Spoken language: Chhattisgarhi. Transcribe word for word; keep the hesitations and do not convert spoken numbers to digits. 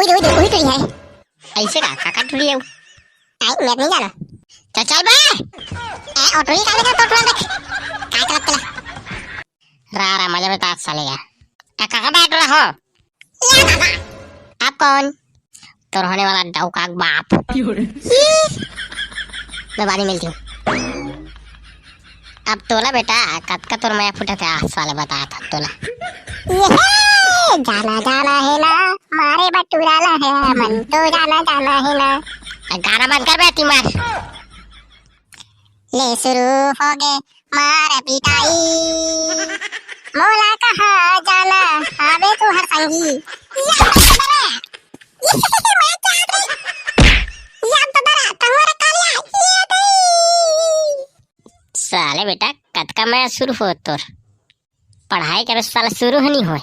उही दे, उही दे, उही टुरी हे। अइसे का? काकर टुरी हे वो? आई, मैं नहीं जाना। चल, चल बे। ए, ओ टुरी काले का तो टुरा देख। काय करत तेला? रा, रा, मजा में तात साले यार। ए, काकर बे टुरा हो? या बाबा। आप कौन? तोर होने वाला डौका के बाप। मैं बाद में मिलती हूँ। अब तोला बेटा, कतका तोर मया फूटत हे, आस वाले बतावत हँव तोला। ये जाना जाना हे ना, मारे बटुरा ला हे, मन तो जाना जाना हे ना। गाना बंद कर बे, तीन बार। ले शुरू होगे मार पिटाई, मोला कहाँ जाना, अबे तोर संगी। या तो डरा, ये मैं क्या रे? या तो डरा, तंगोरा कालिया, ये दे। साले बेटा, कतका मया शुरू हो तोर? पढ़ाई के साला शुरू ही नहीं होय।